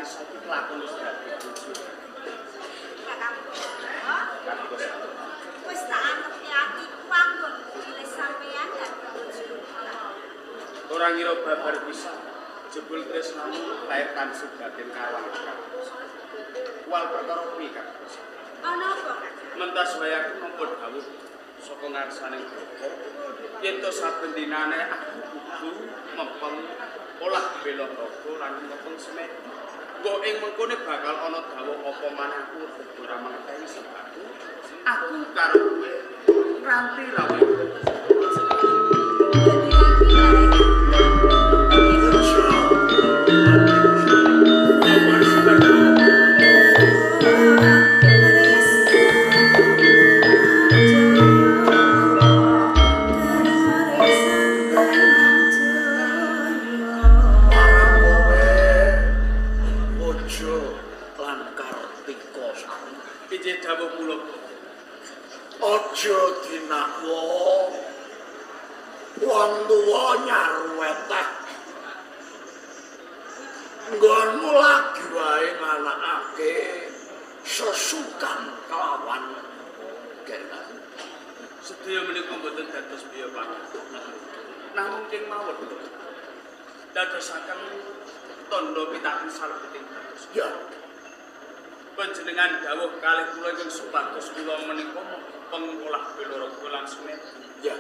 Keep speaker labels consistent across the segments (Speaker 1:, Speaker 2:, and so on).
Speaker 1: Sari saiki kelakon wis dadi bojo.
Speaker 2: Kakang
Speaker 1: Kartika Sari.
Speaker 2: Wis tak antepi atiku anggonku milih sampeyan dadi bojoku.
Speaker 1: Ora ngira babar bisa jebul tresnamu lair tansuk batin karo aku. Wal perkara kuwi Kartika Sari.
Speaker 2: Ana apa, Kakang?
Speaker 1: Mentas wae aku nampa dawuh saka ngarsaning Bathara yen to saben dinane aku kudu mempeng olah bela raga lan mempeng semedi. Mbok ing mengkone bakal ana dawuh apa maneh aku ora mangerteni sebabku aku karo kowe ngranti rawe.
Speaker 2: Dadi aku wae.
Speaker 3: Marang kowe Bojo lan Kartika Sari.
Speaker 1: Piye dawuh kula?
Speaker 3: Aja dinakwa wong tuwa nyarweteh. Nggonmu lagi wae nganakake sesukan kelawan German.
Speaker 1: Sedaya menika mboten dados biya pangan. Namung king mawon dadosaken tandha pitaken salebeting dados.
Speaker 3: Ya,
Speaker 1: Panjenengan dawuh kalih kula ingkang supados kula menika mempeng olah bela raga lan semedi.
Speaker 3: Ya.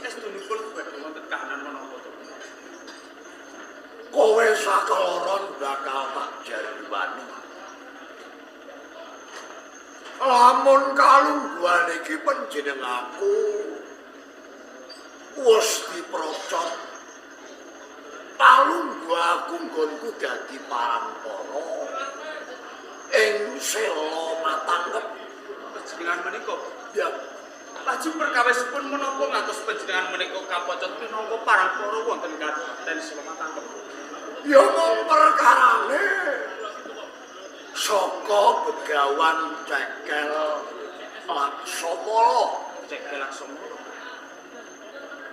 Speaker 1: Estunipun badhe wonten kahanan menapa to?
Speaker 3: Kowe sakloron bakal tak jarwani. Lamun kalungguhan iki panjenengaku wis diprocot. Palungguh aku nggonku dadi parampara ing sela matangkep.
Speaker 1: Panjenengan menika
Speaker 3: Ya,
Speaker 1: lajeng perkawisipun menapa ngantos panjenengan menika kapocot minangka parampara wonten Kabupaten Sela Matangkep?
Speaker 3: Ya mung perkarane saka begawan Cekel Laksamala.
Speaker 1: Cekel Laksamala.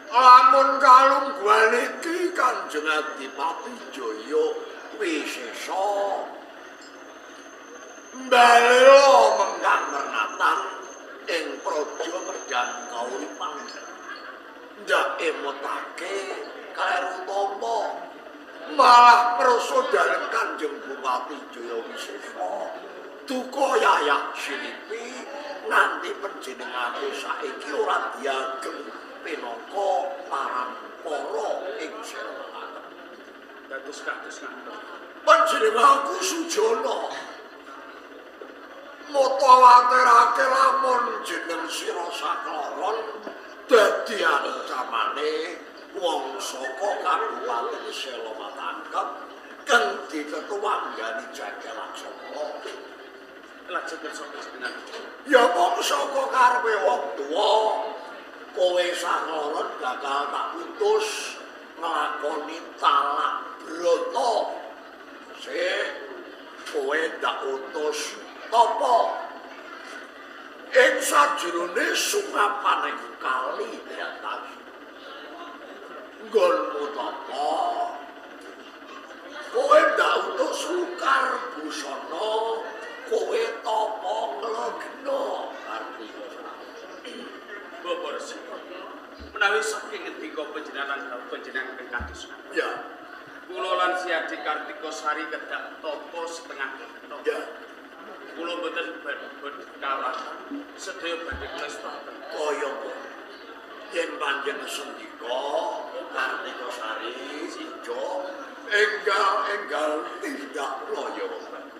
Speaker 3: Lamun kalungguhan iki Kanjeng Adipati Jaya Wisesa mbalela menggah mernatan ing praja Medhan Kauripan. Ndak emotake kleru tama malah prasa dalem Kanjeng Bupati Jaya Wisesa duka yayah silipi nganti panjenengane saiki ora diagem pinangka parampara ing Sela.
Speaker 1: Dados kados ngaten.
Speaker 3: Panjenenganku Sujana mutawatirake lamun jeneng sira sakloron dadi ancamane wong saka Kabupaten Sela Matangkep kang diketuwanggani Cekel Laksamala.
Speaker 1: Lajeng kersa panjenengan.
Speaker 3: Ya mung saka karepe wong tuwa kowe sakloron bakal tak utus nglakoni talak brata. Sik kowe tak utus tapa ing sajrone sungapaning kali Brantas. Nggonmu tapa kowe ndak utus lukar busana, kowe tapa nglegna Kartika.
Speaker 1: Bapak Resi. Menawi saking ngendika panjenengan dawuh panjenengan ingkang kados ngaten.
Speaker 3: Ya,
Speaker 1: Kula lan Siadi Kartika Sari kedah tapa setengah dina.
Speaker 3: Ya.
Speaker 1: Kula mboten badhe kalah. Sedaya badhe kula estokaken.
Speaker 3: Kaya apa? Yen panjenengan sendika Kartika Sari ijo enggal-enggal tindak loyo.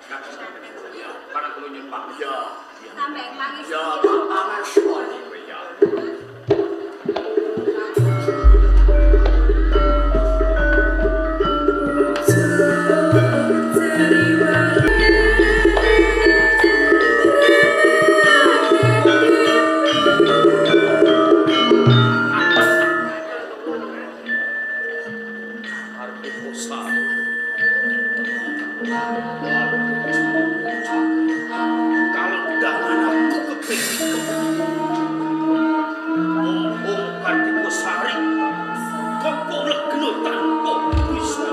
Speaker 1: Kados ngaten. Ya, parang kula nyuwun pamit.
Speaker 3: Ya,
Speaker 2: Sampe mangestu.
Speaker 3: Ya, tak pangestoni kowe ya.
Speaker 1: Kartika Sari. Kalau dangan aku kepingin Om Kartika Sari kok legno tanpa bisa.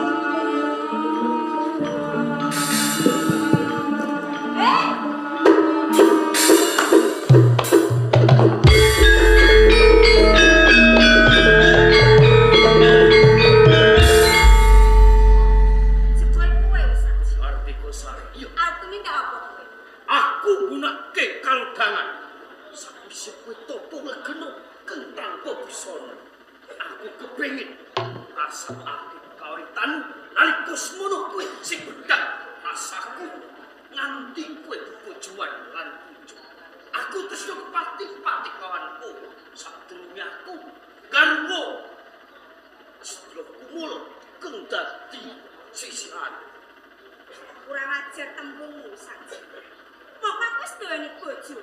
Speaker 1: pati-pati kawanku. Sadurunge aku garwa sedya kumul kang dadi sisihan.
Speaker 2: Kurang ajar tembungmu Wisang Jiwa. Pokoke wis duweni bojo.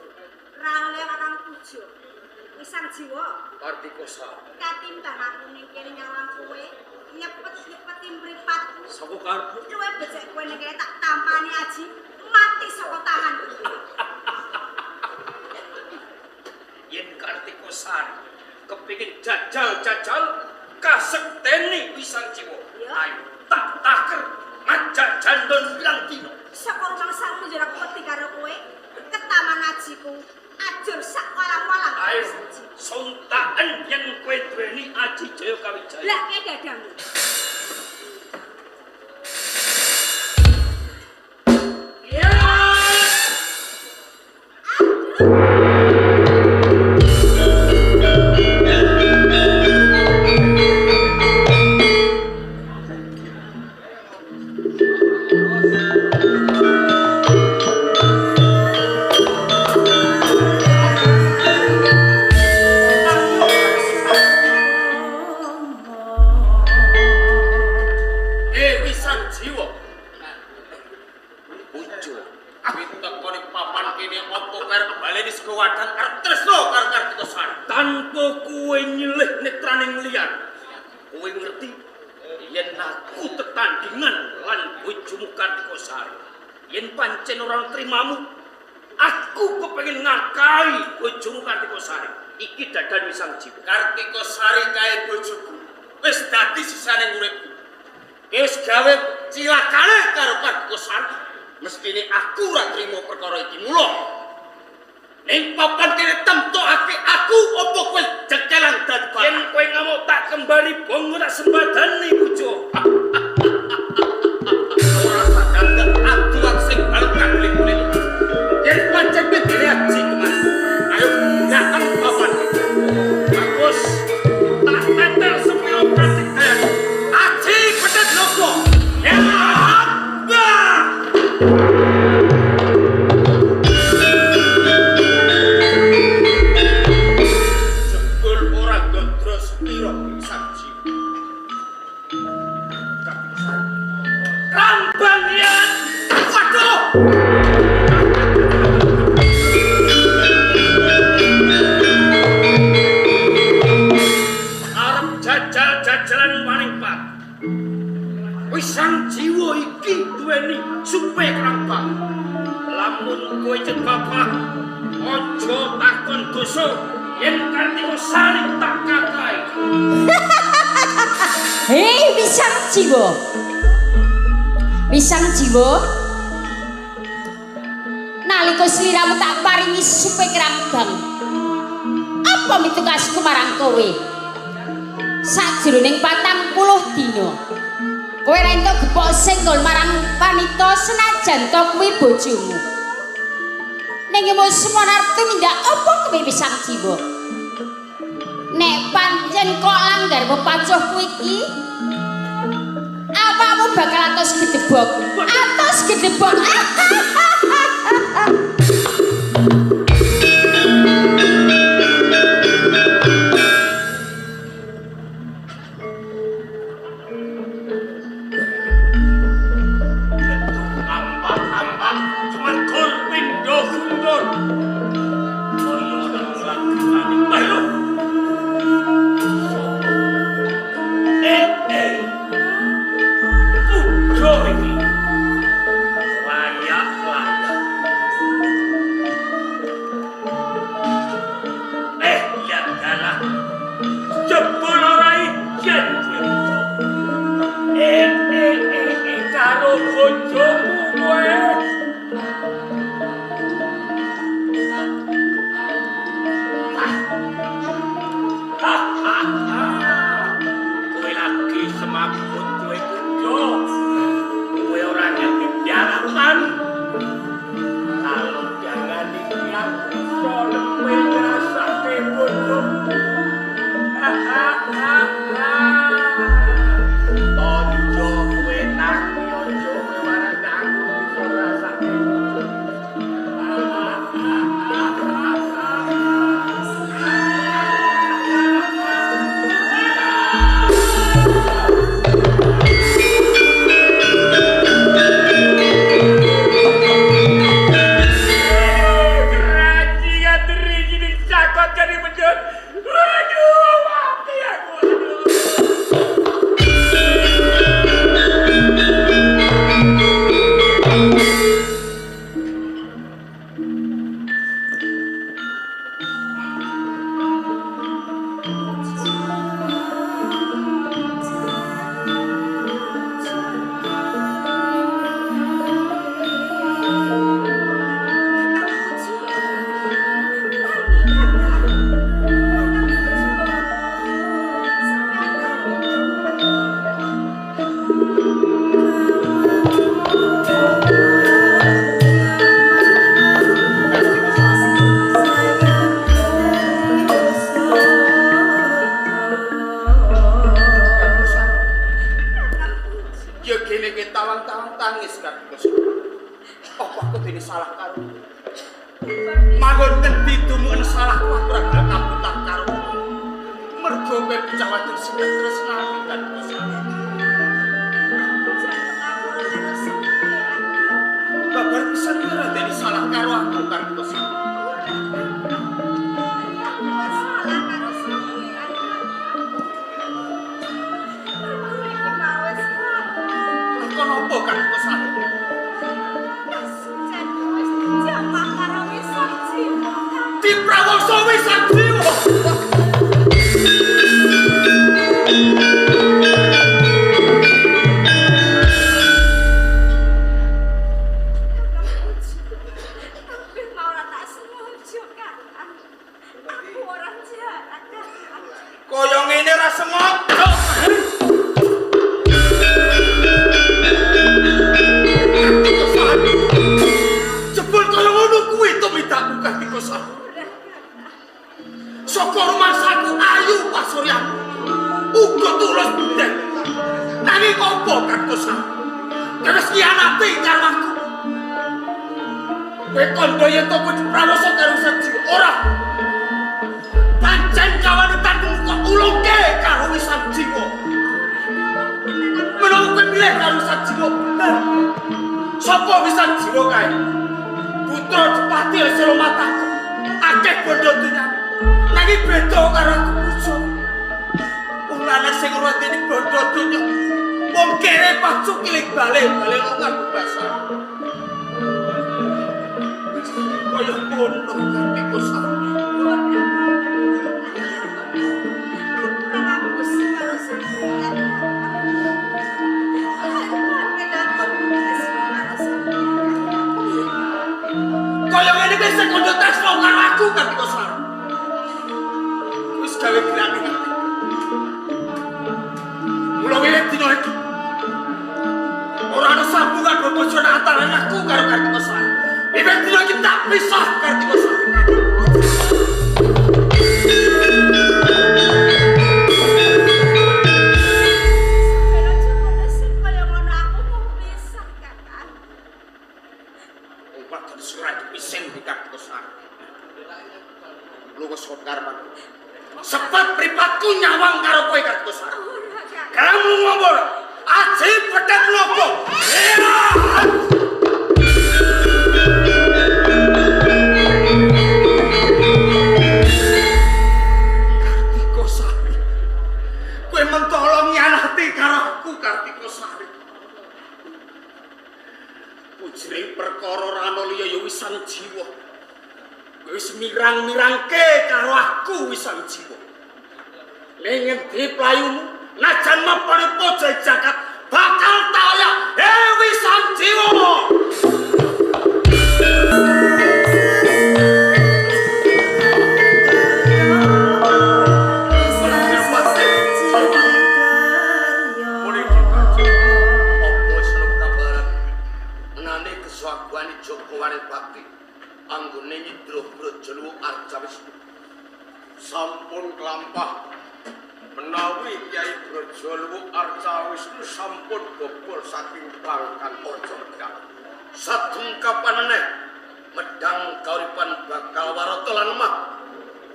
Speaker 2: Ra oleh kakang pujo. Wisang Jiwa.
Speaker 1: Kartika Sari.
Speaker 2: Katimbang aku ning kene nyawang kowe, nyepet-nyepeti mripatku.
Speaker 1: Saka karepmu.
Speaker 2: Luwe becik kowe ning kene tak tampani aji, mati saka tahanku.
Speaker 1: Yen Kartika Sari kepingin jajal-jajal kasekteni Wisang Jiwa. Ayo tak taker ngajak jandon pirang dina.
Speaker 2: Saka rumangsamu yo aku wedi karo kowe, ketaman ajiku ajur sak walang-walang.
Speaker 1: Ayo sontaken yen kowe duweni aji Jaya Kawijaya.
Speaker 2: Blake dadamu.
Speaker 1: Ya. Tanpa kowe nyilih netraning liyan, kowe ngerti yen aku tetandingan lan bojomu Kartika Sari. Yen pancen ora trimamu, aku kepengin ngakai bojomu Kartika Sari. Iki dadan Wisang Jiwa. Kartika Sari kae bojoku wis dadi sisane uripku. Wis gawe cilakane karo Kartika Sari. Mestine aku ora trimo perkara iki mula. Ning papan kene temtokake aku apa kowe jekelan dadi barang. Yen kowe ngamuk tak kembali bongo tak sembadani bojo. Ora sadar aturan sing balep kaguling-guling. Yen pancen bedene aji kemas. Ayo datang papan. Bagus. Tak tetel sepiro pratik daya. Aji pedet logo. Ya. Wisang Jiwa iki duweni supe krambang. Lamun kowe cegapah aja takon dosa yen Kartika Sari tak kakai.
Speaker 4: Hei Wisang Jiwa. Wisang Jiwa. Nalika sliramu tak paringi supe krambang. Apa mitukasku marang kowe? Sajroning 40 dina. Kowe ra entuk gepok senggol marang wanita senajan to kuwi bojomu. Ning semono arep tumindak apa kowe Wisang Jiwa? Nek pancen kok langgar pepacuhku iki, awakmu bakal atos gedebok. Atos gedebok.
Speaker 1: bocah wadon sing tresnani Kartika. Babar pisan kowe ora dadi salah karo aku Kartika.
Speaker 2: Salah karo sampeyan. Iki mau wis
Speaker 1: Lakon apa Kartika Sari?
Speaker 2: Kasucen wis dijamah karo Wisang Jiwa.
Speaker 1: Diprawoso Wisang Jiwa.
Speaker 2: Tapi mau ora tak sengaja kan. Aku ora jahat kan.
Speaker 1: Kaya ngene ora sengaja. Kartika Sari. Jebul kaya ngono kuwi tumindakmu Kartika Sari.
Speaker 2: Ora kan.
Speaker 1: Saka rumangsaku ayu pasuryanmu. Uga tulus buden. Nanging apa Kartika Sari? Terus ngianati karo aku. Kowe kandha yen to kowe diprawoso karo Sajiwa. Ora. Pancen kawanetanmu kok ulungke karo Wisang Jiwa. Menawa kowe milih karo Sajiwa bener. Sapa Wisang Jiwa kae? Putra Depati Selomataku. Akeh bondo dunyane. Nanging beda karo aku puja. Wong lanang sing ora dene bondo dunya. Wong kere pacu kiling bale-bale longan bebasan. Kaya ngono Kartika Sari.
Speaker 2: Kurang ngapusi karo sampeyan. Pancen aku tresno karo sampeyan.
Speaker 1: Kaya ngene iki sing kandha tresno karo aku Kartika Sari. Wis gawe gerake ati. Mula wiwit dina iki ora ana sambungan bebojone antarané aku karo Kartika Sari. Wiwit dina iki tak pisah Kartika Sari.
Speaker 2: Sampeyan aja ngono sing kaya ngono aku mung pisah Kakang.
Speaker 1: Wong wadon sing ora dipisin di Kartika Sari. Lunga saka karepan. Sepet pripatku nyawang karo kowe Kartika Sari.
Speaker 2: Ora Kakang.
Speaker 1: Kamu ngomong, aji pedet lopo. Kartika Sari, kowe mentolo nyanati karo aku Kartika Sari. Pujring perkara ora ana liya ya Wisang Jiwa. Kowe wis mirang-mirangke karo aku Wisang Jiwa. Ning ngendi playumu? Najan mepone pojo jagat bakal tak oyak. Wisang Jiwa.
Speaker 3: Apa wis ana kabaran menane kesuwaguane Joko Wanipati anggone nyidra Braja Luwung Arcawisnu.
Speaker 1: Sampun klampah menawi Kyai Braja Luwung Arcawisnu sampun bobol saking plangkan Arca Medang.
Speaker 3: Sadungkapan meneh medang kauripan bakal warata lan lemah.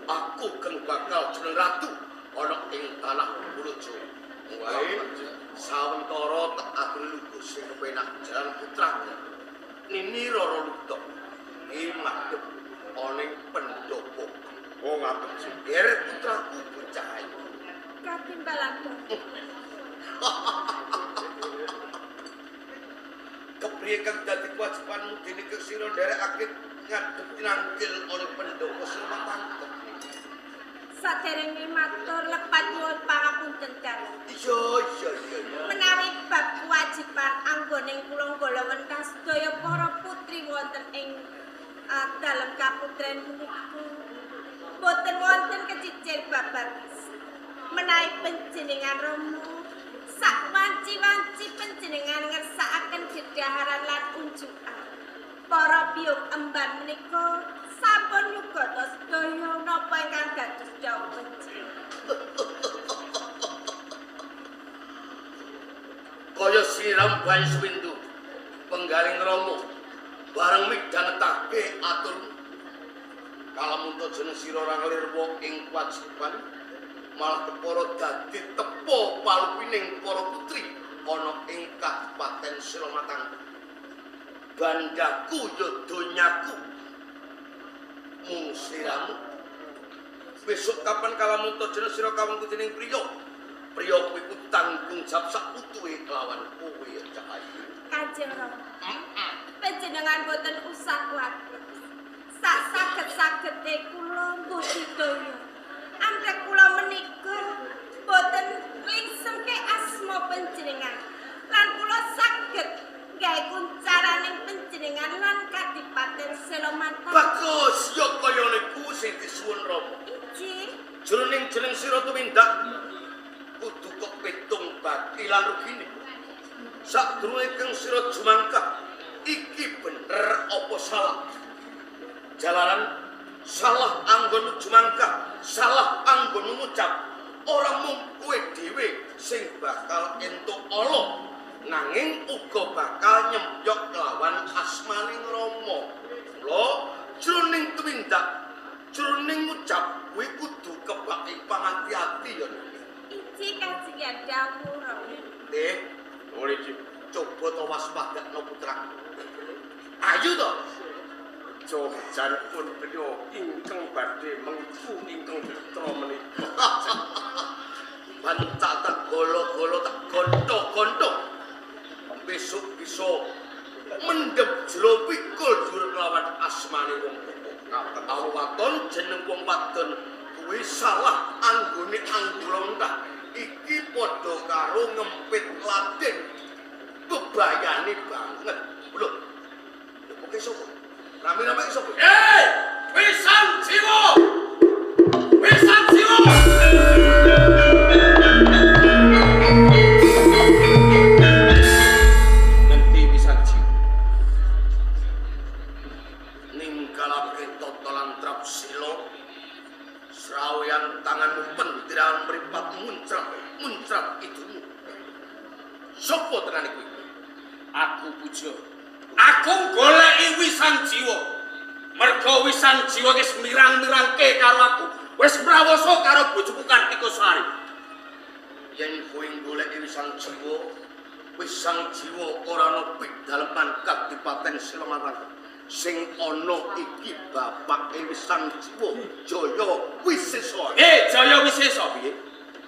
Speaker 3: Aku geng bakal jeneng ratu ana ing tanah Pulo Jawa.
Speaker 1: Wae.
Speaker 3: Sawentara tak aturi lugu sing kepenak jalan putraku. Nini Roro Lupto iki madhep ana ing pendopo.
Speaker 1: Oh ngaten sih.
Speaker 3: Ger putraku bocah ayu.
Speaker 2: Katimbalan.
Speaker 3: Kepriye kang dadi kewajibanmu dene kesira nderekake ngadep tinanggil oleh pendopo Selamatangkep.
Speaker 2: Saderenge matur lepat nyuwun pangapunten dalem.
Speaker 3: Iya iya iya.
Speaker 2: Menawi bab kewajiban anggone kula nggolongan sedaya para putri wonten ing dalem kaputren punika boten wonten kecicil babar pisan. Menawi panjenengan Rama sak wanci-wanci panjenengan ngersakaken dedhaharan lan unjukan. Para piyuk emban menika sampun nyugata sedaya napa ingkang dados dhawuh panjenengan.
Speaker 3: Kaya siram banyu suwindu penggaling Rama bareng midhangetake aturmu. Kalamunta jeneng sira ora nglirwa ing kewajiban Malah kepara dadi tepo palupining para putri ana ing Kabupaten Selomatang. Bandaku ya donyaku. Mung sliramu. Besok kapan kalamun tojana sira kawangku dening priya. Priya kuwi kudu tanggung jawab sak utuhe kelawan kowe ya Cak Ayu.
Speaker 2: Kanjeng Rama. Panjenengan boten usah kuwatir. Sak saged-sagede kula mbudidaya. Amrih kula menika boten klingsengke asma panjenengan. Lan kula saged gawe kuncaraning panjenengan lan Kadipaten Selomatang.
Speaker 3: Bagus ya kaya niku sing disuwun Rama.
Speaker 2: Inggih.
Speaker 3: Jroning jeneng sira tumindak kudu kok pitung bati lan rugine. Sadurunge kang sira jumangkah iki bener apa salah? Jalaran salah anggonmu jumangkah, salah anggonmu ngucap. Ora mung kowe dhewe sing bakal entuk ala, nanging uga bakal nyempyok kelawan asmaning Rama. Mula jroning tumindak, jroning ngucap kuwi kudu kebak ing pangati-ati ya.
Speaker 2: Inggih kajengan dawuh Rama.
Speaker 3: Boleh coba to waspadakno putraku. Ayo to.
Speaker 1: Jojanipun beliau ingkang badhe mengku ingkang putra menika.
Speaker 3: Bantak tak golo-golo tak gondo-gondo. Besok bisa mendem jero pikul dhuwur kelawan asmane wong tuwa. Awaton jeneng wong wadon kuwi salah anggone anggula mentah. Iki padha karo ngempit laden. Bebayane banget. Lho. Lho kok sapa? Rame-rame iki sapa?
Speaker 1: Hei! Wisan Jiwa! Wisan Jiwa!
Speaker 3: Ngendi Wisan Jiwa? Ninggalake tata lan trapsila. Sraweyan tanganmu pendiran mripat muncrat muncrat idumu. Sopo tenan kuwi?
Speaker 1: Aku puja. Aku goleki Wisan Jiwa. Mergo Wisan Jiwa wis mirang-mirangke karo aku, wis mrawoso karo bojoku Kartika Sari.
Speaker 3: Yen kowe goleki Wisan Jiwa, Wisan Jiwa ora ana pidaleman Kadipaten Selomatang. Sing ana iki bapake Wisan Jiwa, Jaya Wisesa.
Speaker 1: Jaya Wisesa piye?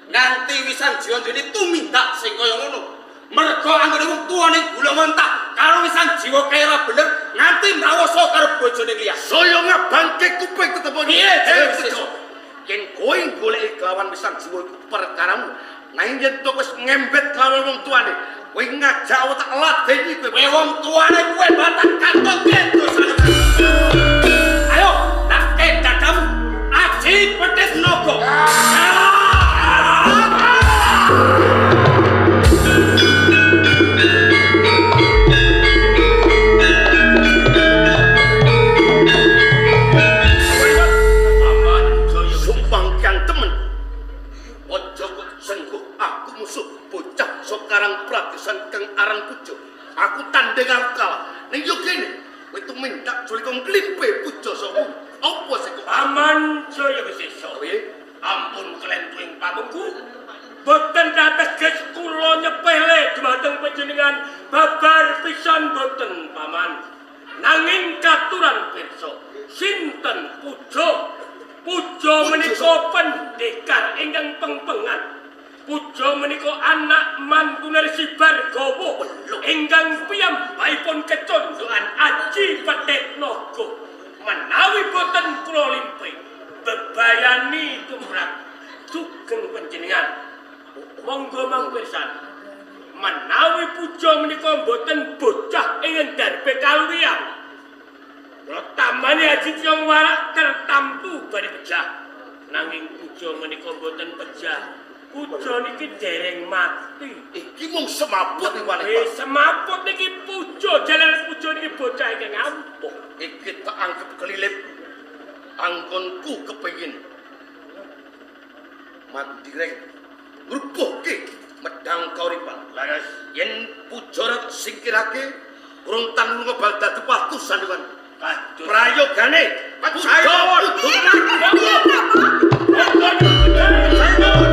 Speaker 1: Nganti Wisan Jiwa duweni tumindak sing kaya ngono. Mergo anggone wong tuwane gula mentah karo Wisan Jiwa kaya ora bener nganti mrawoso karo bojone liya.
Speaker 3: Saya ngabangke kuping tetep
Speaker 1: Piye, Jaya Wisesa?
Speaker 3: Yen kowe goleki kelawan Wisan Jiwa iku perkaramu, nanging yen to wis ngembet kelawan wong tuane, kowe ngajak aku tak ladeni kowe.
Speaker 1: Kowe wong tuane kowe batak kantongke dosane. Ayo, nak dadamu aji petit naga.
Speaker 3: Sekarang pradesan kang aran Puja. Aku tanding arep kalah. Ning yo kene, kowe tumindak julika nglimpe Puja sapa? Apa sing kok
Speaker 5: Paman Jaya Wisesa?
Speaker 3: Piye?
Speaker 5: Ampun klentu ing pamengku. Boten kateges kula nyepele dumateng panjenengan babar pisan boten Paman. Nanging katuran pirsa, sinten Puja? Puja menika pendekar ingkang pengpengan. Puja menika anak mantune Resi Bargawa ingkang piyambakipun kecondokan aji petit naga. Menawi boten kula limpi bebayani tumrap sugeng panjenengan. Monggo mangpirsan. Menawi puja menika boten bocah ingkang darbe kaluwihan. Kula tamani aji tiyang warak tertamtu bari pejah. Nanging puja menika boten pejah. Puja niki dereng mati.
Speaker 3: Iki mung semaput iwane.
Speaker 5: Wis semaput niki puja, jalan puja niki bocah ingkang ampuh.
Speaker 3: Iki tak anggep kelilip. Anggonku kepengin mandireng ngrubuhke medang kauripan.
Speaker 5: Leres.
Speaker 3: Yen puja singkirake urung tan lunga bal dadi watu sandiwan.
Speaker 5: Kados
Speaker 3: Prayogane
Speaker 1: Percaya
Speaker 3: puja kudu
Speaker 2: Piye, Rama?
Speaker 5: Monggo.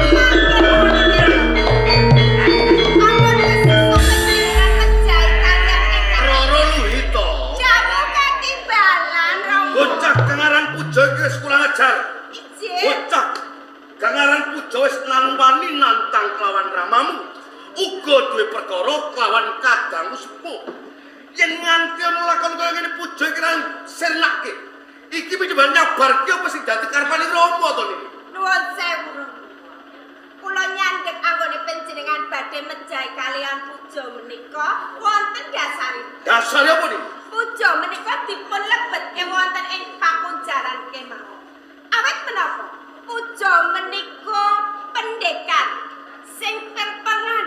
Speaker 3: Puja wis wani nantang kelawan ramamu. Uga duwe perkara kelawan kadangku sepuh. Yen nganti ana lakon kaya ngene Puja iki ra sirnake. Iki mencoba nyabarke apa sing dadi karepane Rama to niki.
Speaker 2: Nuwun sewu. Kula nyandhek anggone panjenengan badhe mejahi kaliyan puja menika wonten dasaripun.
Speaker 3: Dasare apa niki?
Speaker 2: Puja menika dipun lebetke wonten ing pakunjaran kemawon. Awit menapa? Puja menika pendekar sing perpengan.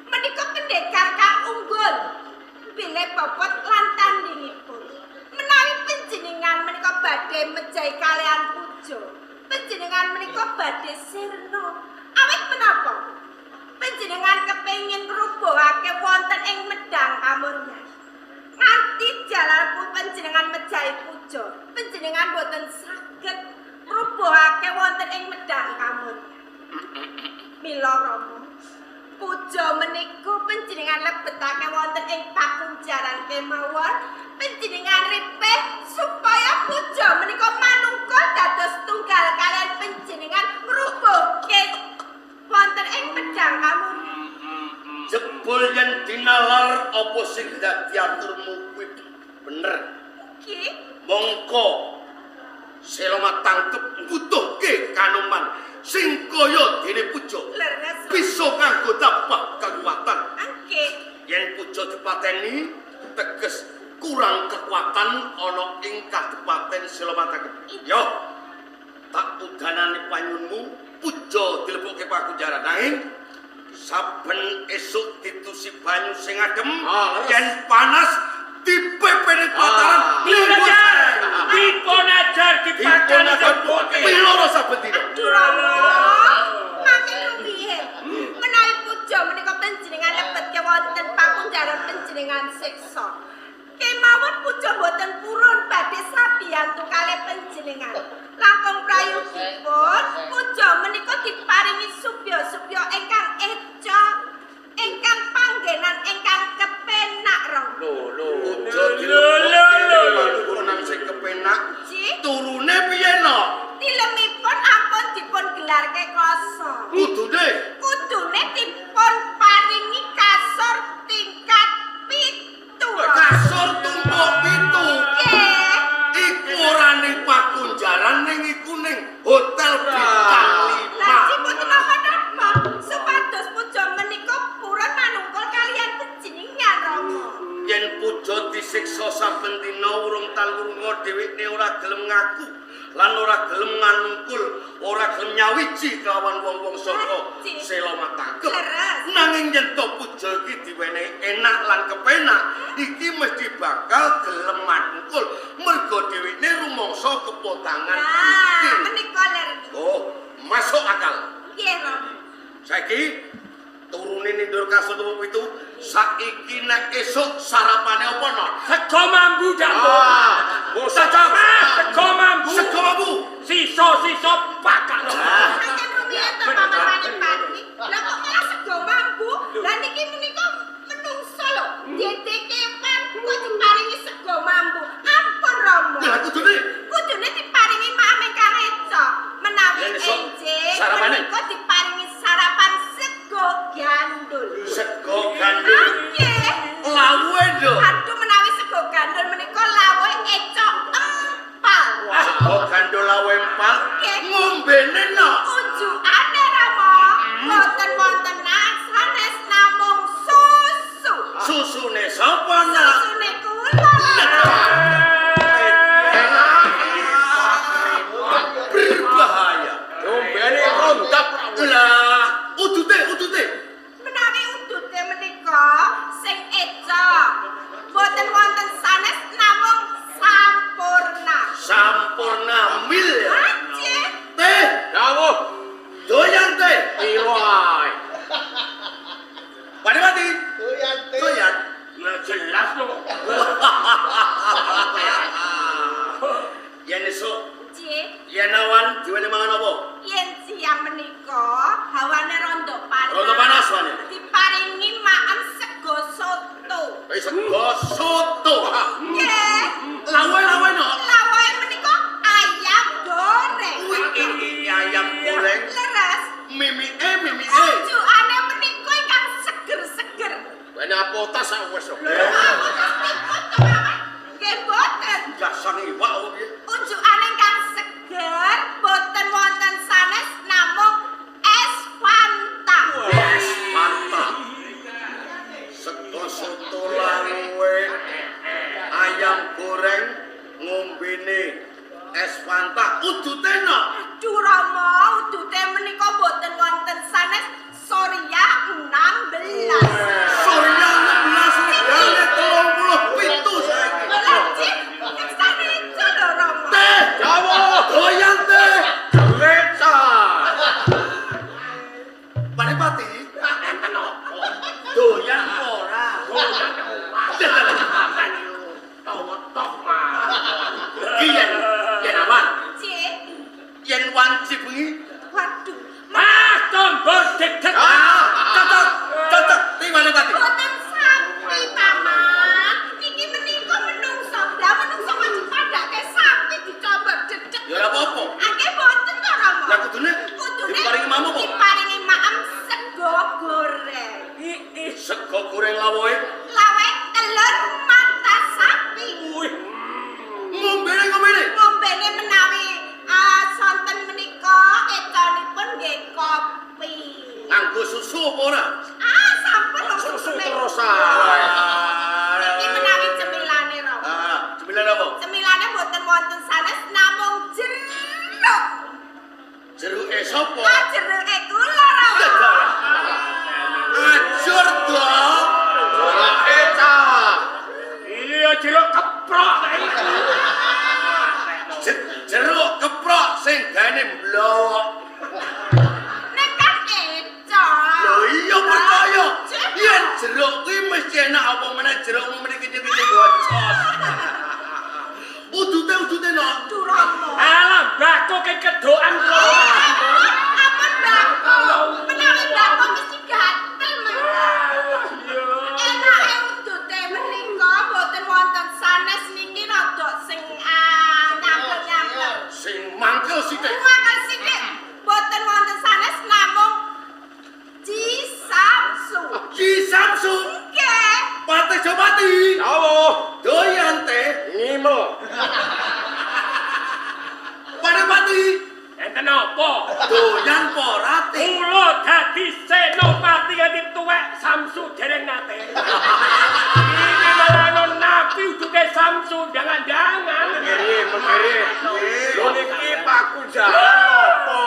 Speaker 2: Menika pendekar kang unggul bilih bobot lan tandingipun. Menawi panjenengan menika badhe mejahi kaliyan puja, panjenengan menika badhe sirna. Awit menapa? Panjenengan kepengin ngrubuhake wonten ing Medang Kamuryan. Nganti jalanku panjenengan mejahi puja, panjenengan boten saged ngrubuhake wonten ing Medang Kamuryan. Mila Rama, puja menika panjenengan lebetake wonten ing pakunjaran kemawon, panjenengan ripih supaya puja menika manungkul dados tunggal kaliyan panjenengan ngrubuhke wonten ing Medang Kamuryan.
Speaker 3: Jebul yen dinalar apa sing dadi aturmu kuwi bener.
Speaker 2: Nggih.
Speaker 3: Mongko Seloma tangkep mbutuhke kanoman sing kaya dene Puja.
Speaker 2: Leres.
Speaker 3: Bisa nganggo tabah kekuatan.
Speaker 2: Nggih.
Speaker 3: Yen Puja dipateni teges kurang kekuatan ana ing kabupaten Seloma tangkep. Yo tak udanane panyunmu Puja dilebokke pakunjaran nanging saben esuk ditusi banyu sing adem, yen panas dipepene pataran
Speaker 5: Dipun dipun ajar dipakani sepuke.
Speaker 3: Piloro saben dina.
Speaker 2: Aduh Rama, makin rumiyin. Menawi puja menika panjenengan lebetke wonten pakunjaran panjenengan siksa. Kemawon puja boten purun badhe sabiyantu kalih panjenengan. Langkung prayogipun puja menika diparingi subya-subya ingkang eca, ingkang panggenan ingkang kepenak Rama.
Speaker 1: Lho lho.
Speaker 3: Puja dilebokke panggonan sing kepenak. Turune piye no?
Speaker 2: Tilemipun ampun dipun gelarke klasa.
Speaker 3: Kudune
Speaker 2: Kudune dipun paringi kasur tingkat 7.
Speaker 3: kasur tumpuk 7.
Speaker 2: Nggih.
Speaker 3: Iku ora ning pakunjaran ning iku ning hotel bintang 5.
Speaker 2: Lah boten napa-napa supados puja menika purun manungkul kaliyan panjenengan Rama.
Speaker 3: Yen puja disiksa saben dina urung talurunga dheweke ora gelem ngaku lan ora gelem manungkul, ora gelem nyawiji kelawan wong-wong saka Seloma tangkep. Nanging yen to puja iki diwenehi enak lan kepenak, iki mesti bakal gelem manungkul mergo dheweke rumangsa kepotangan.
Speaker 2: Nah, menika ler.
Speaker 3: Oh, masuk akal.
Speaker 2: Nggih, Rama.
Speaker 3: Saiki turune ning ndur kasur tumpuk 7, saiki nek esuk sarapane apa no?
Speaker 5: Sego mambu jambu.
Speaker 3: Ah,
Speaker 5: Sego mambu.
Speaker 3: Sego mambu.
Speaker 5: Sisa-sisa pakak.
Speaker 2: Saking rumiyin to paman pati. Lah kok malah sego mambu? Lah niki menika menungso lho. Dede kepan kok diparingi sego mambu. Ampun Rama.
Speaker 3: Lah kudune
Speaker 2: Kudune diparingi maem ingkang eca. Menawi
Speaker 3: Yen esuk
Speaker 2: enjing
Speaker 3: sarapane?
Speaker 2: menika diparingi sarapan sego gandul.
Speaker 3: Sego gandul.
Speaker 2: Nggih.
Speaker 3: Lawuhe lho.
Speaker 2: Aduh menawi sego gandul menika lawuhe eca empal.
Speaker 3: Sego gandul lawuhe empal.
Speaker 2: Nggih.
Speaker 3: Ngombene no.
Speaker 2: Unjukane Rama, boten wonten sanes namung susu.
Speaker 3: Susune sapa nak?
Speaker 2: Susune kula.
Speaker 3: Berbahaya.
Speaker 1: Ngombene rondak.
Speaker 3: Lah, udute udute.
Speaker 2: Menawi udute menika sing eca, boten wonten sanes namung sampurna.
Speaker 3: Sampurna mil.
Speaker 2: Anjir.
Speaker 3: Teh,
Speaker 1: Dawuh.
Speaker 3: doyan teh.
Speaker 1: Piro ae?
Speaker 3: Padi-padi.
Speaker 6: Doyan teh.
Speaker 3: Doyan.
Speaker 5: Ya jelas lho.
Speaker 3: Yen esuk,
Speaker 2: Nggih.
Speaker 3: yen awan diwenehi mangan apa?
Speaker 2: Yen siang menika hawane rondo panas.
Speaker 3: Rondo panas wane.
Speaker 2: Diparingi maem sego soto.
Speaker 3: Wis sego soto.
Speaker 2: Nggih.
Speaker 3: Lawuhe-lawuhe no.
Speaker 2: Lawuhe menika ayam goreng.
Speaker 3: Kuwi iki ayam goreng.
Speaker 2: Leres.
Speaker 3: Yen wanci bengi.
Speaker 2: Waduh.
Speaker 5: Ah, tombol dedek.
Speaker 3: Ah, cocok, cocok. Tiwale pati.
Speaker 2: Boten sapi, Paman. Niki menika menungso. Lah menungso kok dipadhake sapi dicombor dedek.
Speaker 3: Ya ora apa-apa.
Speaker 2: Akeh boten to, Rama?
Speaker 3: Lah kudune diparingi maem apa?
Speaker 2: Diparingi maem sego goreng.
Speaker 3: Sego goreng lawohe.
Speaker 2: Lawe telur mata sapi.
Speaker 5: Wih.
Speaker 3: Ngombene ngombene.
Speaker 2: Ngombene menawi sonten menika econipun nggih kopi.
Speaker 3: Nganggo susu apa ora?
Speaker 2: Ah, sampun lho
Speaker 1: Susu
Speaker 2: susune.
Speaker 1: terus ae.
Speaker 2: Niki menawi cemilane, Rama.
Speaker 3: Ah, cemilan apa?
Speaker 2: Cemilane boten wonten sanes namung jeruk.
Speaker 3: Jeruke sapa?
Speaker 2: Ah, jeruke kula, Rama.
Speaker 3: Ajur do.
Speaker 1: Jeruke cah.
Speaker 5: Iya jeruk keprok ta iki.
Speaker 3: Jeruk keprok sing gaene mblok.
Speaker 2: Nek kan eco.
Speaker 3: Lho iya percaya. Yen jeruk kuwi mesti enak apa meneh jerukmu meni kecil-kecil gocos. Udute-udute nok.
Speaker 2: Durama.
Speaker 5: Alah, mbako ke kedokan kula.
Speaker 2: Apa mbako? Menawi mbako mesti gatel, Mas. Enake udute menika boten wonten sanes niki rada sing nyampleng-nyampleng.
Speaker 3: Sing mangkel sithik.
Speaker 2: Mangkel sithik boten wonten sanes namung Cisamsu.
Speaker 3: Ki Samsu,
Speaker 2: Nggih.
Speaker 3: Pati Jopati.
Speaker 1: Dawuh.
Speaker 3: Doyan teh
Speaker 1: Ngimel.
Speaker 3: Panepati.
Speaker 5: Enten apa?
Speaker 3: Doyan apa ora teh?
Speaker 5: Kula dadi senopati nganti tuwek Samsu dereng nate. Iki malah ana napi uduke Samsu jangan-jangan.
Speaker 1: Mengkiri, mengkiri. Lho niki pakunjaran apa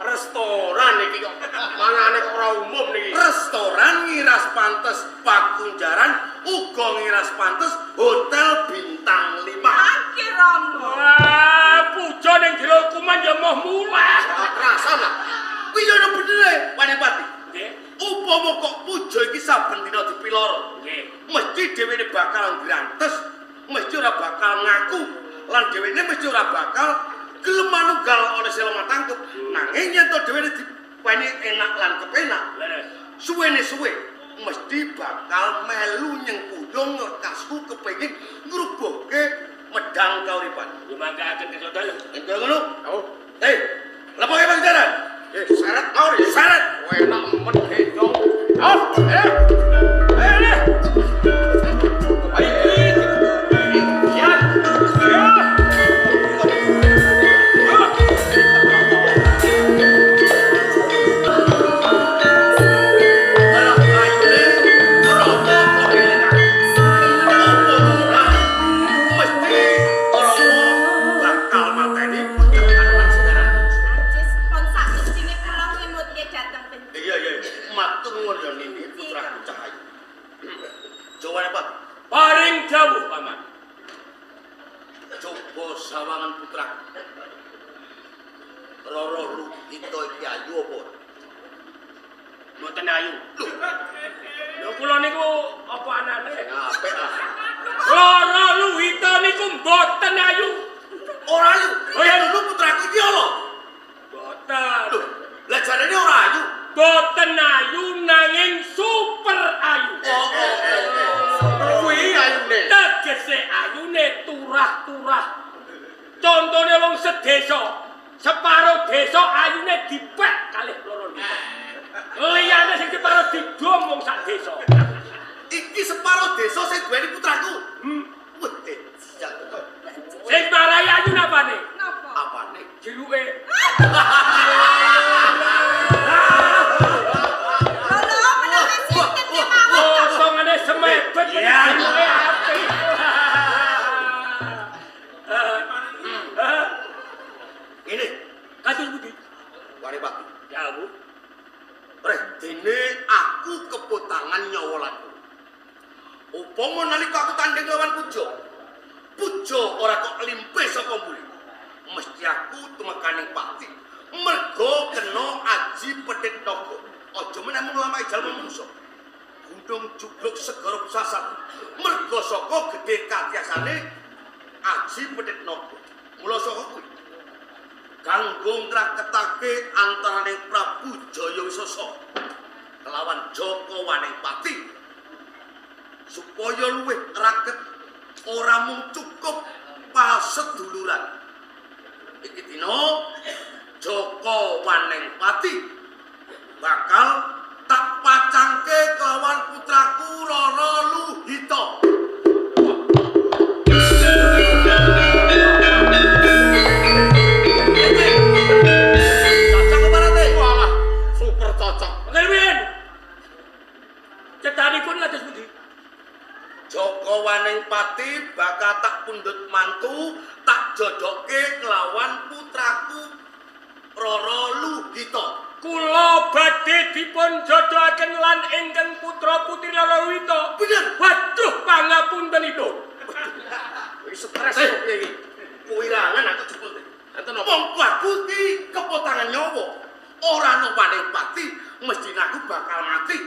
Speaker 1: restoran niki kok mangane kok ora umum niki.
Speaker 3: Restoran ngiras pantes pakunjaran uga ngiras pantes hotel bintang 5.
Speaker 2: Mangke Rama.
Speaker 5: Wah, puja ning jero hukuman ya moh mulih.
Speaker 3: Kerasan lah. Kuwi yo ono benere Panepati.
Speaker 5: Nggih.
Speaker 3: Upama kok puja iki saben dina dipiloro,
Speaker 5: Nggih.
Speaker 3: mesti dheweke bakal ngrantes, mesti ora bakal ngaku, lan dheweke mesti ora bakal gelem manunggal oleh sing tangkep. Nanging yen to dheweke diweni enak lan kepenak,
Speaker 5: Leres.
Speaker 3: suwene suwe mesti bakal melu nyengkuyung ngekasku kepengin ngrubuhke medang kauripan.
Speaker 5: Lumanggaaken kersa dalem.
Speaker 3: Engko ngono.
Speaker 1: Oh,
Speaker 3: Hei, lepoke pangjaran.
Speaker 1: Seret mau ya.
Speaker 3: Seret.
Speaker 1: Enak men gendong. Oh, eh. Eh. Ayo. Ya. Ya.
Speaker 3: Alah ayune Rama kok enak. Apa ora? Mesti Rama bakal mateni bocah Anoman sekarang.
Speaker 2: Ajis pun sak mestine kula ngimutke dhateng penjenengan.
Speaker 3: Iya iya, matur nuwun ya Nini putraku Cahayu. Jawane Pak,
Speaker 5: Paring dawuh, Paman.
Speaker 3: coba sawangan putraku. Roro Lukito iki ayu apa ora?
Speaker 5: Mboten ayu. Lho kula niku apa anane?
Speaker 3: Apik lah.
Speaker 5: Loro Luhita niku mboten ayu.
Speaker 3: Ora ayu.
Speaker 5: Oh, iya.
Speaker 3: Lho putraku iki ala.
Speaker 5: Mboten.
Speaker 3: Lho, lah jarene ora ayu.
Speaker 5: Mboten ayu nanging super ayu.
Speaker 3: Oh, oh, oh.
Speaker 1: Kuwi ayune.
Speaker 5: Tegese ayune turah-turah. Contone wong sedesa, separo desa ayune dipek kalih Loro Luhita. Liyane sing separo didom wong sak desa.
Speaker 3: Iki separo desa sing duweni putraku. Wah, sial.
Speaker 5: Sing marai ayu napane?
Speaker 2: Napa?
Speaker 3: Apane?
Speaker 5: Jeruke.
Speaker 2: Lho menawi sinten kemawon?
Speaker 5: Kosongane semebet
Speaker 1: Iya.
Speaker 5: jeruke apik.
Speaker 3: Ini
Speaker 5: Kados pundi?
Speaker 3: Wanipati.
Speaker 5: Dawuh.
Speaker 3: Reh dene aku kepotangan nyawa laku. Upama nalika aku tanding lawan Puja, Puja ora kok limpe saka mburi. Mesti aku tumekaning pati. Mergo kena aji petit naga. Aja meneh mung lamake jalma manungsa. Gunung jugluk segara sasar. Mergo saka gedhe katiasane aji petit naga. Mula saka kuwi Kanggo ngraketake antaraning Prabu Jaya Wisesa kelawan Jaka Waningpati supaya luwih raket ora mung cukup paseduluran. Iki dina Jaka Waningpati bakal tak pacangke kelawan putraku Rara Luhita. Cocok apa ora?
Speaker 1: Walah, super cocok.
Speaker 5: Pangeran. Cetanipun kados pundi?
Speaker 3: Jaka Waningpati bakal tak pundhut mantu, tak jodohke kelawan putraku Rara Luhita.
Speaker 5: Kula badhe dipun jodohaken lan ingkang putra putri Rara Luhita.
Speaker 3: Bener.
Speaker 5: Waduh, pangapuntenipun.
Speaker 1: Iki stres kok piye iki?
Speaker 3: Kuwirangan aku jebul.
Speaker 1: Enten apa?
Speaker 3: Mongko aku iki kepotangan nyawa. Ora ana Waningpati, mestine aku bakal mati.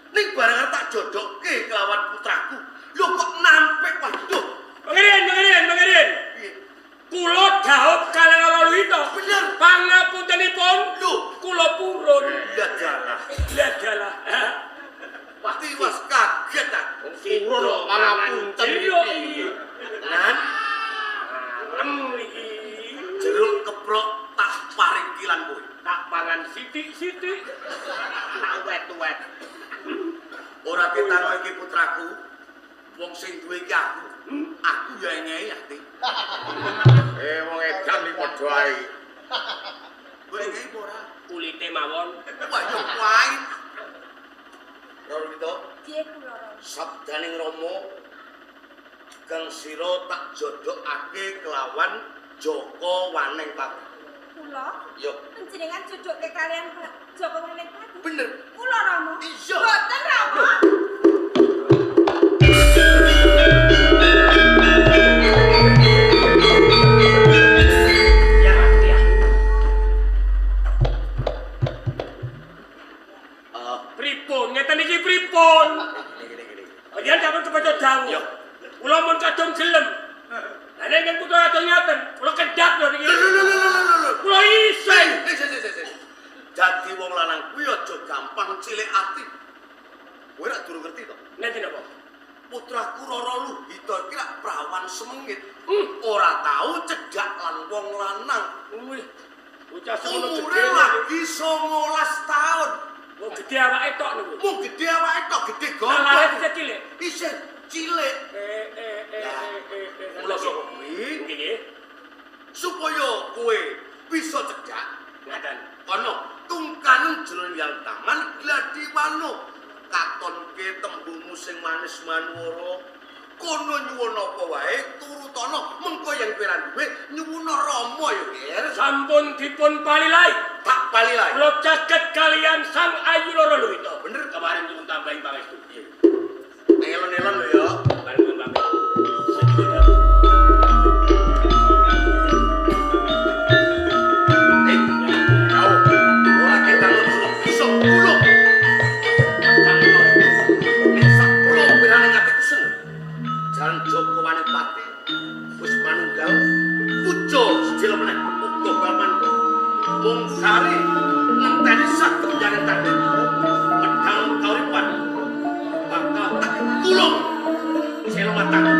Speaker 3: Ning barang tak jodohke kelawan putraku. Lho kok nampik waduh.
Speaker 5: Pangeran, pangeran, pangeran.
Speaker 3: Piye?
Speaker 5: Kula dhaup kaliyan Rara Luhita.
Speaker 3: Bener.
Speaker 5: Pangapuntenipun.
Speaker 3: Lho,
Speaker 5: Kula purun.
Speaker 3: ya dalah.
Speaker 5: Lah dalah.
Speaker 3: Wah, tiwas kaget aku.
Speaker 1: Purun kok pangapunten
Speaker 5: Iya
Speaker 1: iki.
Speaker 5: iki.
Speaker 3: Nan,
Speaker 5: Alem iki.
Speaker 3: jeruk keprok tak paring lan kowe.
Speaker 5: Tak pangan sithik-sithik.
Speaker 1: Tak wet-wet.
Speaker 3: Ora ketang iki putraku. Wong sing duwe iki aku. Aku ya ngei ati.
Speaker 1: Eh wong edan iki padha ae.
Speaker 3: Kowe ngei apa ora?
Speaker 5: Kulite mawon.
Speaker 3: Wah, yo pahit. Roro Wito,
Speaker 2: Piye kula Rama?
Speaker 3: sabdaning Rama kang sira tak jodhokake kelawan Jaka Waningpati.
Speaker 2: Kula
Speaker 3: Yo,
Speaker 2: panjenengan jodohke kalian Jaka Waningpati.
Speaker 3: bener.
Speaker 2: Kula Rama.
Speaker 3: Iya.
Speaker 2: Boten Rama.
Speaker 5: Ya, ya. Pripun? Ngeten iki pripun?
Speaker 3: Gini, gini, gini.
Speaker 5: Panjenengan sampun kebaca dawuh.
Speaker 3: Yo.
Speaker 5: Kula mun kadung gelem. Lah nek ingkang putra kadung ngaten, kula kedhap lho niki.
Speaker 3: Lho, lho, lho, lho, lho, lho.
Speaker 5: Kula isin.
Speaker 3: Eh, sik, sik, sik, sik. Dadi wong lanang kuwi aja gampang cilik ati. Kowe rak durung ngerti to?
Speaker 5: Nanti napa?
Speaker 3: Putraku Rara Luhita iki rak prawan semengit. Ora tau cedhak lan wong lanang.
Speaker 5: Wih. Bocah semono
Speaker 3: Umure
Speaker 5: gedhe.
Speaker 3: lagi 19 tahun.
Speaker 5: Wong gedhe awake tok niku.
Speaker 3: Mung gedhe awake tok gedhe
Speaker 5: Nalare
Speaker 3: goblok.
Speaker 5: isih cilik.
Speaker 3: Isih cilik.
Speaker 5: Eh eh eh
Speaker 3: Lah,
Speaker 5: eh eh.
Speaker 3: Mula saka kuwi
Speaker 5: Nggih nggih.
Speaker 3: supaya kowe bisa cedhak
Speaker 5: Ngaten.
Speaker 3: kono tungkanen jroning yang taman Gladiwano katonke tembungmu sing manis manuwara kono nyuwun apa wae turutana mengko yen kowe ra duwe nyuwuna Rama ya Ger.
Speaker 5: Sampun dipun palilai.
Speaker 3: Tak palilai.
Speaker 5: Kula caket kalian Sang Ayu Rara Luhita.
Speaker 3: Bener.
Speaker 5: Kemarin dipun tambahin pangestu.
Speaker 3: Elon-elon lho ya.
Speaker 5: Kemarin dipun tambahin. Sedikit dawuh.
Speaker 3: Eh, kau ora ketang bisa kulung. Nek sak kula pirane atiku seneng. Jalan Joko Wanipati wis manunggal puja sedhela meneh uga paman. Mung kari ngenteni satemjane takdir medhang kauripan bakal tak kulung. Selo mataku.